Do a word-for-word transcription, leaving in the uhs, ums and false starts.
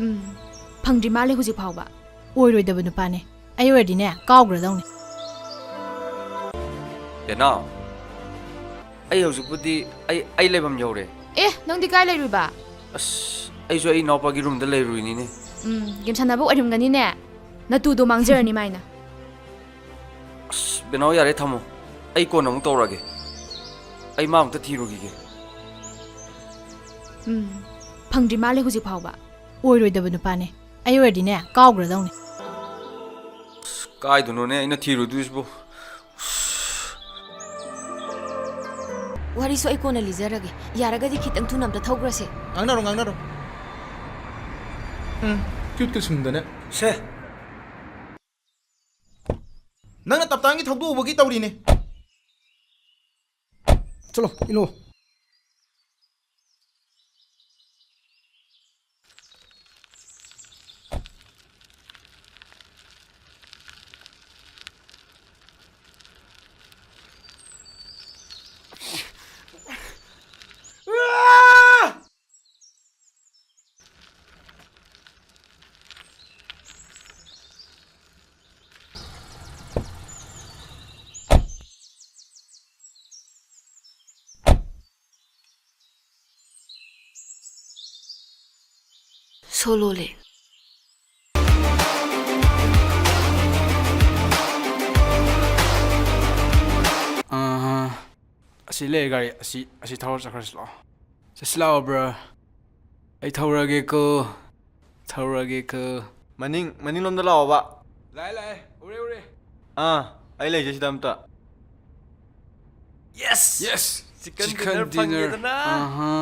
ꯎꯝ, ꯐꯪꯗ꯭ꯔꯤ ꯃꯥꯜꯂꯦ ꯍꯧꯖꯤꯛ ꯐꯥꯎꯕ꯫ ꯑꯣꯏꯔꯣꯏꯗꯕ ꯅꯨꯄꯥꯅꯦ꯫ ꯑꯩ ꯑꯣꯏꯔꯗꯤꯅꯦ, ꯀꯥꯎꯈ꯭ꯔꯗꯧꯅꯦ꯫ ꯕꯦꯅꯥꯎ, ꯑꯩ ꯍꯧꯖꯤꯛꯄꯨꯗꯤ ꯑꯩ ꯑꯩ ꯂꯩꯐꯝ ꯌꯧꯔꯦ꯫ ꯑꯦ, ꯅꯪꯗꯤ ꯀꯥꯏ ꯂꯩꯔꯨꯏꯕ? ꯑꯁ, ꯑꯩꯁꯨ ꯑꯩ ꯏꯅꯥꯎꯄꯥꯒꯤ ꯔꯨꯝꯗ ꯂꯩꯔꯨꯏꯅꯤꯅꯦ꯫ ꯎꯝ, ꯒꯦꯝ ꯁꯥꯟꯅꯕ ꯑꯣꯏꯔꯝꯒꯅꯤꯅꯦ꯫ ꯅꯇꯨꯗꯣ ꯃꯥꯡꯖꯔꯅꯤ ꯃꯥꯏꯅ꯫ ꯑꯁ, ꯕꯦꯅꯥꯎ, ꯌꯥꯔꯦ, ꯊꯝꯃꯣ꯫ ꯑꯩ ꯀꯣꯟꯅ ꯑꯃꯨꯛ ꯇꯧꯔꯛꯑꯒꯦ꯫ ꯑꯩ ꯃꯥ ꯑꯃꯨꯛꯇ ꯊꯤꯔꯨꯈꯤꯒꯦ꯫ ꯎꯝ, ꯐꯪꯗ꯭ꯔꯤ ꯃꯥꯜꯂꯦ ꯍꯧꯖꯤꯛ ꯐꯥꯎꯕ꯫ ꯑꯣꯏꯔꯣꯏꯗꯕ ꯅꯨꯄꯥꯅꯦ꯫ ꯑꯩ ꯑꯣꯏꯔꯗꯤꯅꯦ, ꯀꯥꯎꯈ꯭ꯔꯗꯧꯅꯦ꯫ ꯑꯁ, ꯀꯥꯏꯗꯅꯣꯅꯦ ꯑꯩꯅ ꯊꯤꯔꯨꯗꯣꯏꯁꯤꯕꯨ? ꯋꯥꯔꯤꯁꯨ ꯑꯩ ꯀꯣꯟꯅ ꯂꯤꯖꯔꯒꯦ꯫ ꯌꯥꯔꯒꯗꯤ ꯈꯤꯇꯪ ꯊꯨꯅ ꯑꯝꯇ ꯊꯧꯈ꯭ꯔꯁꯦ꯫ ꯉꯥꯡꯅꯔꯣ, ꯉꯥꯡꯅꯔꯣ꯫ ꯎꯝ, ꯀ꯭ꯌꯨꯠꯀ ꯁꯨꯝꯗꯅ꯫ ꯁꯦ, ꯅꯪꯅ ꯇꯞꯇꯥꯡꯒꯤ ꯊꯧꯗꯣꯛꯎꯕꯒꯤ ꯇꯧꯔꯤꯅꯦ꯫ ꯆꯠꯂꯣ, ꯏꯜꯂꯣ꯫ ꯁꯣꯂꯣꯂꯦ꯫ ꯑꯍꯥ꯫ ꯑꯁꯤ ꯂꯩꯔꯦ ꯒꯥꯔꯤ꯫ ꯑꯁꯤ, ꯑꯁꯤ ꯊꯧꯔ ꯆꯠꯈ꯭ꯔꯁꯤ ꯂꯥꯛꯑꯣ꯫ ꯆꯠꯁꯤ ꯂꯥꯛꯑꯣ, ꯕ꯭ꯔ꯫ ꯑꯩ ꯊꯧꯔꯒꯦꯀꯣ꯫ ꯊꯧꯔꯒꯦꯀꯣ꯫ ꯃꯅꯤꯡ, ꯃꯅꯤꯡꯂꯣꯝꯗ ꯂꯥꯛꯑꯣꯕ꯫ ꯂꯥꯛꯑꯦ, ꯂꯥꯛꯑꯦ꯫ ꯎꯔꯦ, ꯎꯔꯦ꯫ ꯑꯥ, ꯑꯩ ꯂꯩꯖꯩ ꯁꯤꯗ ꯑꯝꯇ꯫ Yes! Yes! Chicken dinner ꯐꯪꯉꯦꯗꯅ꯫ ꯑꯍꯥ꯫